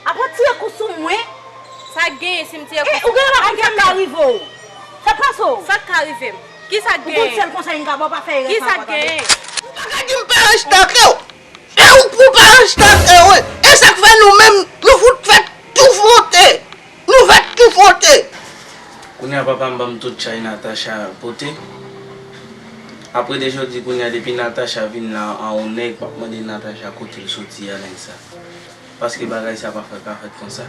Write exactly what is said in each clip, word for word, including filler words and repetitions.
Apa w tire kou sou mwen? Sa k genyen si m tire kou sou ou? Ou gen rakonte sa k ka rive w. Sa k pase w? Sa k ka rive m? Ki sa k genyen? Ou gon sèl konsèy m ka ba w, pa fè erè sa ankò, tande. Ki sa k genyen? Ou pa ka di m pa rejte w. E ou pou pa rejte w, wi. E sa k fè nou menm, nou fout fè tou fwonte. Nou fè tou fwonte. Kounye a papa m ban m tout chay Natacha pote. Apre de jodi, kounye a depi Natacha vin la an yon nèg, m ap mande Natacha kote l soti a nèg sa. Paske bagay sa pa fè ka fèt konsa.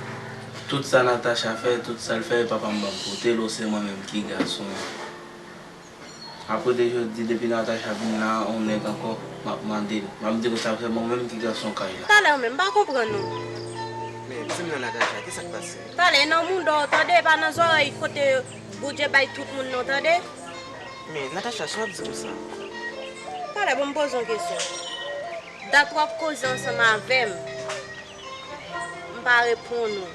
Tout sa Natacha fè, tout sa l fè, papa m ban m pote l, ou se mwen menm ki gason an. Apre de jodi, depi Natacha vin la, on nèg ankò, m ap mande l. M ap di konsa, se mwen menm ki gason kay la. Talè menm, m pa konprann ou. Men, di m non, Natacha, ki sa k pase? Talè, nan mouda w tande, pa nan zòrèy kote Boudye bay tout moun non, tande. Men, Natacha, sa w ap di konsa? Talè, bon, m poze yon kesyon. Dat w ap koze ansanm avè m, m pa reponn ou.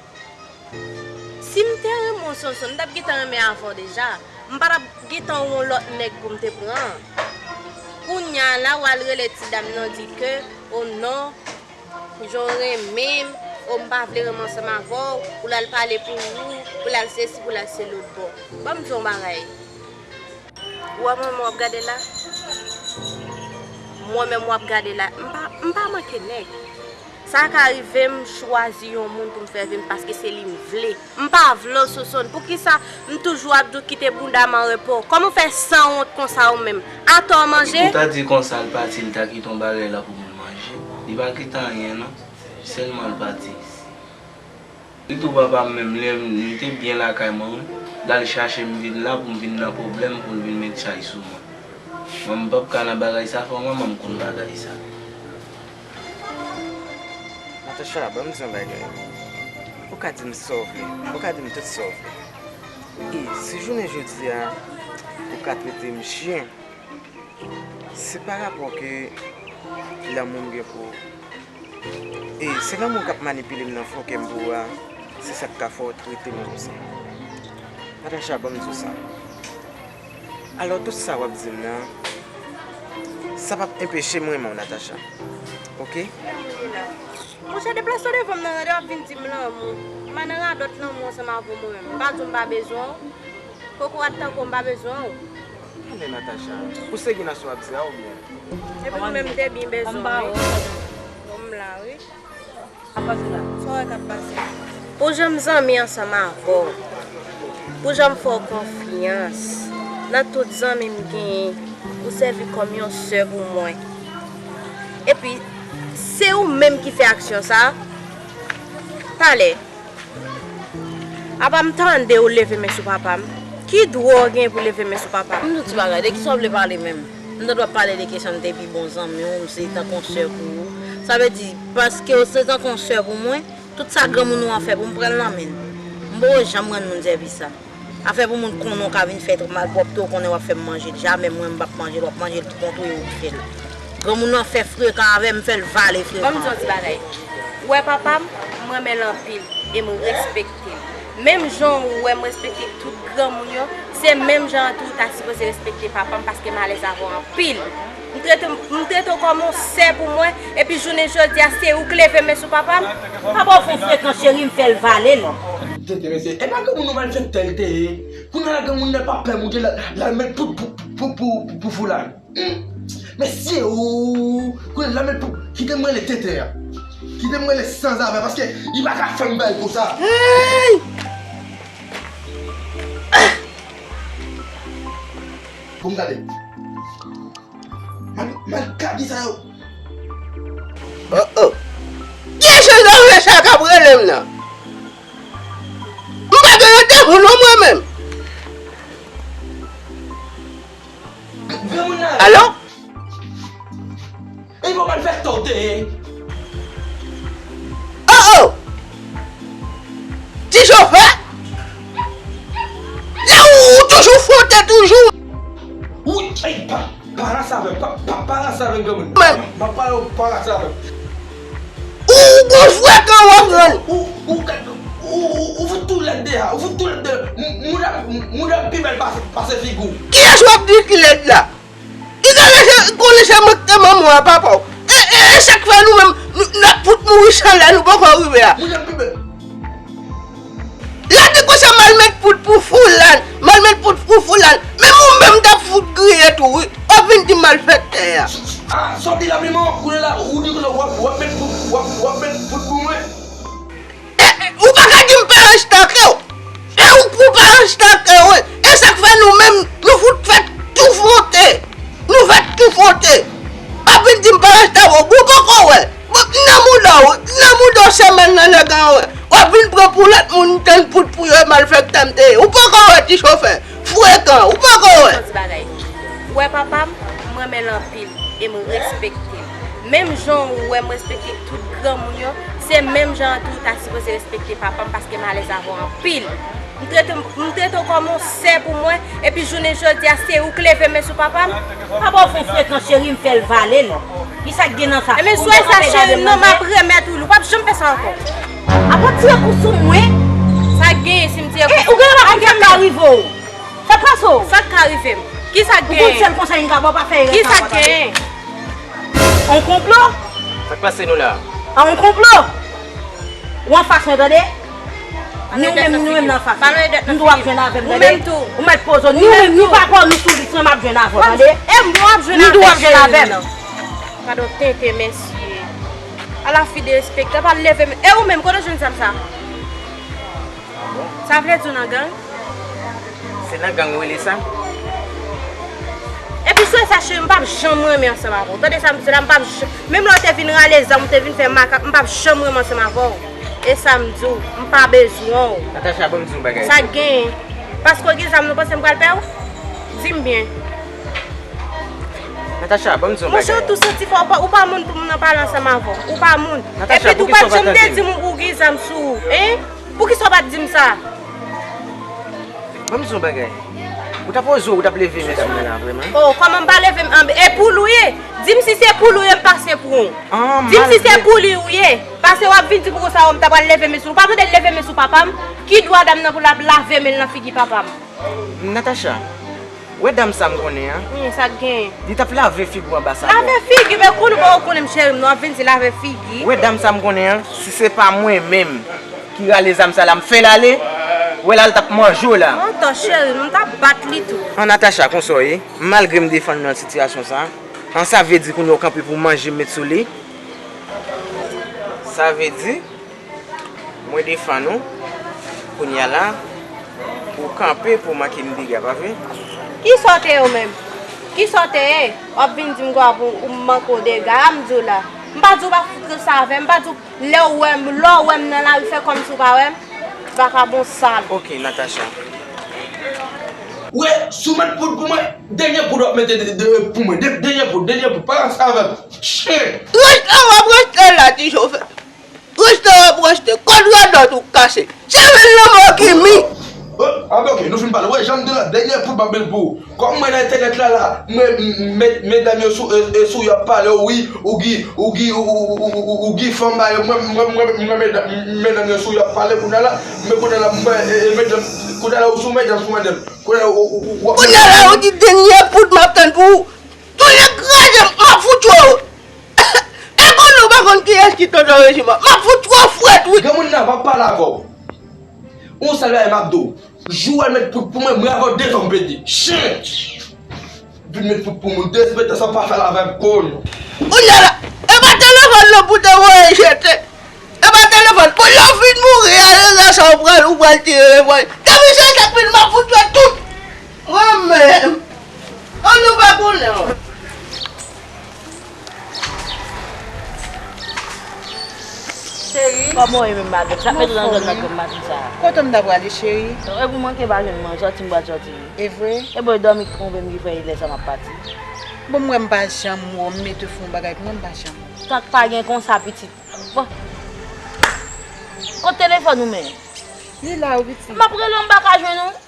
Si m te renmen w, Sonson, m t ap gentan renmen avè w deja. M pa t ap gentan wè yon lòt nèg pou m te pran. Kounye a la, w al rele ti dam nan di ke, o non, jan w renmen m, o m pa vle renmen ansanm avè w, pou l al pale pou ou, pou l al sesi, pou l al se lòt bò. Ban m di w yon bagay. Ou wè mwen menm w ap gade la? Mwen menm w ap gade la, m pa, m pa manke nèg. Sa ka rive m chwazi yon moun pou m fè vi m paske se li m vle. M pa vle w, Sosòn. Poukisa m toujou ap di w kite bounda m an repo? Kòman w fè sanwont konsa ou menm? Atò w manje? Ou ta di konsa l pati, l ta kite yon bagay la pou moun manje. Li pa kite anyen non. Sèlman l pati. Li tou papa m menm, li, li te byen lakay mwen wi. L al chache m vin la pou m vin nan pwoblèm pou l vin met chay sou mwen. Mwen m p ap ka nan bagay sa, fò manman m konn bagay sa. Natacha, ban m di yon bagay. Ou ka di m sa w vle, ou ka di m tout sa w vle. E si jounen jodi a, ou ka trete m chen, se pa rapò ke lanmou m gen pou ou. E se lanmou k ap manipile m nan fon kè m pou ou a, se sa k ka fè w trete m konsa. Natacha, ban m di w sa. Alò, tout sa w ap di m nan, sa p ap enpeche m renmen w, Natacha. Oke? Monchè, deplase w devan m nan, tande w ap vin di m lanmou. M pa nan radòt lanmou ansanm avè w mwen menm. M pa di w m pa bezwen w. Kokorat tankou w, m pa bezwen w. Tande, Natacha, ou serye nan sa w ap di a oubyen? Epi ou menm m te byen bezwen w wi. Bon, m la wi. Sa w wè k ap pase? Pou jan m zanmi ansanm avè w, pou jan m fè w konfyans, nan tout zanmi m genyen, ou sèvi kòm yon sè pou mwen. Epi, se ou menm ki fè aksyon sa a. Talè, apa m tande ou leve men sou papa m? Ki dwa w gen pou leve men sou papa m? M di w ti bagay, de kisa w vle pale menm? M tande w ap pale de kesyon m te pi bon zanmi w, m se tankou yon sè pou ou. Sa vle di, paske w se tankou yon sè pou mwen, tout sa granmoun ou an fè pou m pran l nan men l. M poko janm rann moun sèvis sa. Afè pou moun konnen w ka vin fè malpwòpte, w konnen w ap fè m manje l. Jamè mwen m p ap manje l, w ap manje l tou kontwole ou k fè l. Granmoun nan fè frekan avè m, m fè l vale frekan avè m. Ban m di yon ti bagay. Ou wè papa m, m renmen l anpil e m respekte l. Menm jan ou wè m respekte tout granmoun yo, se menm jan an tou ou ta sipoze respekte papa m paske m alèz avè w anpil. M trete, m trete w kòm yon sè pou mwen, epi jounen jodi a, se ou k leve men sou papa m? Papa w fè frekan, cheri, m fè l vale l. Tete, mesye, e pa granmoun nou malfektè l te ye. Kounye a la granmoun nan pa pè moute, l al, l al met poud pou, pou, pou, pou, pou foulay. Hmm. Mesye, ooo, kounye a l al met poud, kite m rele Tete a. Kite m rele sanzavè, paske li pa ka fè m bagay konsa. Hey! Pou m gade. Mal, malkadi sa yo. Oh, oh. Kiyès nan rè sa k ap rele m nan? M pa gen yon telefòn non mwen menm. Granmoun nan. Alo? E yon malfektè w te ye. Oh, oh. Ti chofè. Lè ou, ou toujou fwonte toujou. Wi, ey, pa, pa ranse avè m, pa, pa, pa ranse avè m, granmoun. Mwen. M ap pale w, pa ranse avè m. Ou, ou gon frekan w ap rann. Ou, ou, ou, ou, ou fout tou lèd deja, ou fout tou lèd deja. M, mouda, mouda pi bèl pase, pase figi w. Kiyès w ap di ki lèd la? Li genlè se, konnen se mwen ki te manman w a papa w. E, e, e sa k fè nou menm, nou, n ap fout mouri san lè nou poko rive a. Mouda pi bèl. Nan nèg an wè. W ap vin pran pou lòt moun tann poud pou yo e malfektè m te ye. Ou poko wè ti chofè. Frekan, ou poko wè. Yon ti bagay. Ou wè papa m, m renmen l anpil e m respekte l. Menm jan ou wè m respekte tout granmoun yo, se menm jan an tou ou ta sipoze respekte papa m paske m alèz avè w anpil. M trete, m trete w kòm yon sè pou mwen, epi jounen jodi a, se ou k leve men sou papa m? Papa w fè frekan cheri, m fè l vale l. Kisa k gen nan sa? Ebyen, sou sa cheri m, non, m ap remèt ou li. W p ap janm fè sa ankò. Apa tire kou sou mwen? Sa k genyen si m tire kou sou ou? Ou gen yon bagay k ka rive w. Sa k pase w? Sa k ka rive m? Kisa k genyen? Ou konn sèl konsèy m ka ba w, pa fè erè sa ankò, tande? Kisa k genyen? On konplo? Sa k pase nou la? A, on konplo? Ou anfas mwen, tande? Ni ou menm, ni ou menm nan anfas mwen. M di w ap jwenn avè m, tande? Ou mèt poze w. Ni ou menm, ni papa w, ni sou lis mwen, m ap jwenn avè w, tande? M di w ap jwenn avè m. Gadon tenten, mesye. Ala fi derespektan, pa leve men. E ou menm, kote w jwenn zam sa? Sa vle di w nan gang? Se nan gang yo rele sa? Epi sou sa cheri, m p ap janm renmen ansanm avè w. Tande sa m di w la, m p ap j-, menm lè w te vin rale zam, w te vin fè makak, m p ap janm renmen ansanm avè w. E sa m di w, m pa bezwen w. Natacha, ban m di w yon bagay. Sa k genyen? Paske w gen zam, nou panse m pral pè w? Di m byen. Natacha, ban m di w yon bagay. Monchè, w tou santi fò, ou pa, ou pa moun pou moun nan pale ansanm avè w. Ou pa moun. Epi tou, w pa t janm te di m ou gen zam sou ou, en? Poukisa w pa t di m sa? Ban m di w yon bagay. Ou t ap oze w, ou t ap leve men sou mwen la, vrèman? Oh, kòman m pa leve men? E poul ou ye? Di m si se poul ou ye, m pase pou ou. Di m si se poul ou ye. Paske w ap vin di m konsa, oh, m ta pral leve men sou ou. Ou pa tande l leve men sou papa m? Ki dwa dam nan pou l ap lave men l nan figi papa m? Natacha, wè dam sa m konnen an? Wi, sa k genyen? Li t ap lave figi w anba sa. Lave figi? Men konnen ou poko konnen m cheri m, non, w ap vin di lave figi. Wè dam sa m konnen an, si se pa mwen menm ki rale zam sa la, m fè l ale, wè la l t ap manje w la. Antan cheri m, m t ap bat li tou. An Natacha, konsa w ye, malgre m defann w nan sitiyasyon sa, an sa vle di kounye a w kanpe pou manje m met sou li? Sa vle di, mwen defann ou, kounye a la, ou kanpe pou manke m dega, pa vre? Kisa w te ye ou menm? Kisa w te ye? W ap vin di m kwa pou ou manke w dega, a m di w la. M pa di w pa fout sa avè m, m pa di w lè w wè m, lè w wè m nan lari fè kòmsi w pa wè m, vakabon sal. Ok, Natacha. Wè, si w met poud pou mwen, dènye poud w ap mete de, de, pou mwen, de, dènye poud, dènye poud, pa ranse avè m. Chen! Rete w ap rete la, ti chofè. Reste w ap reste, kòd radòt ou kase. Se vil lanmò ki mi. Oh, ah, ok, nou fin pale. Wè, jan m di w la, dènye poud m ap met pou ou. Kòm mwen nan entènèt la, la, mwen, m, m, medam yo sou, e, e, sou yo ap pale, wi, ou gi, ou gi, ou, ou gi fanm ba yo. Mwen, mwen, mwen, mwen, medam, medam yo sou yo ap pale kounye a la, men kounye a la, mwen, e, e, medam, kounye a la, ou sou medam, sou medam. Kounye a la, ou, ou, ou, kounye a la, ou di dènye poud m ap tann pou ou. Tounen kraze m, m ap fout tchwe w. E konnen w pa konn kiyès ki tonton Rejiman. M ap fout tchwe w frèt, wi. Granmoun nan p ap pale avè w. Yon sèl bagay m ap di w. Jou w al met poud pou mwen, mwen avè w de zòm pete. Chen! Vin met poud pou moun, derespektan sa w pa fè l avè m, konn. Kounye a la, e pa telefòn nan pou te voye jete. E pa telefòn. Bon, lè w fin mouri a, lè sa w pral, ou pral tire revanj. Depi se sa k vin, m ap fout tchwe tout. Mwen menm. An nou pa konnen w. Cheri. Kòman w ye menm, madanm? Sa k mete w nan zòn nan granm maten sa a? Kote m ta prale, cheri? E pou manke pa jwenn manje, sòti m pral sòti. E vre? E bon, e dòmi twonpe m ki fè e lè sa m ap pati. Bon, m wè m pa janm wè w, m mete fon bagay pou mwen, m pa janm wè w. Sa k pa gen konsa, pitit. Bon. Kot telefòn ou men? Li la wi, pitit. M ap rele w, m pa ka jwenn ou.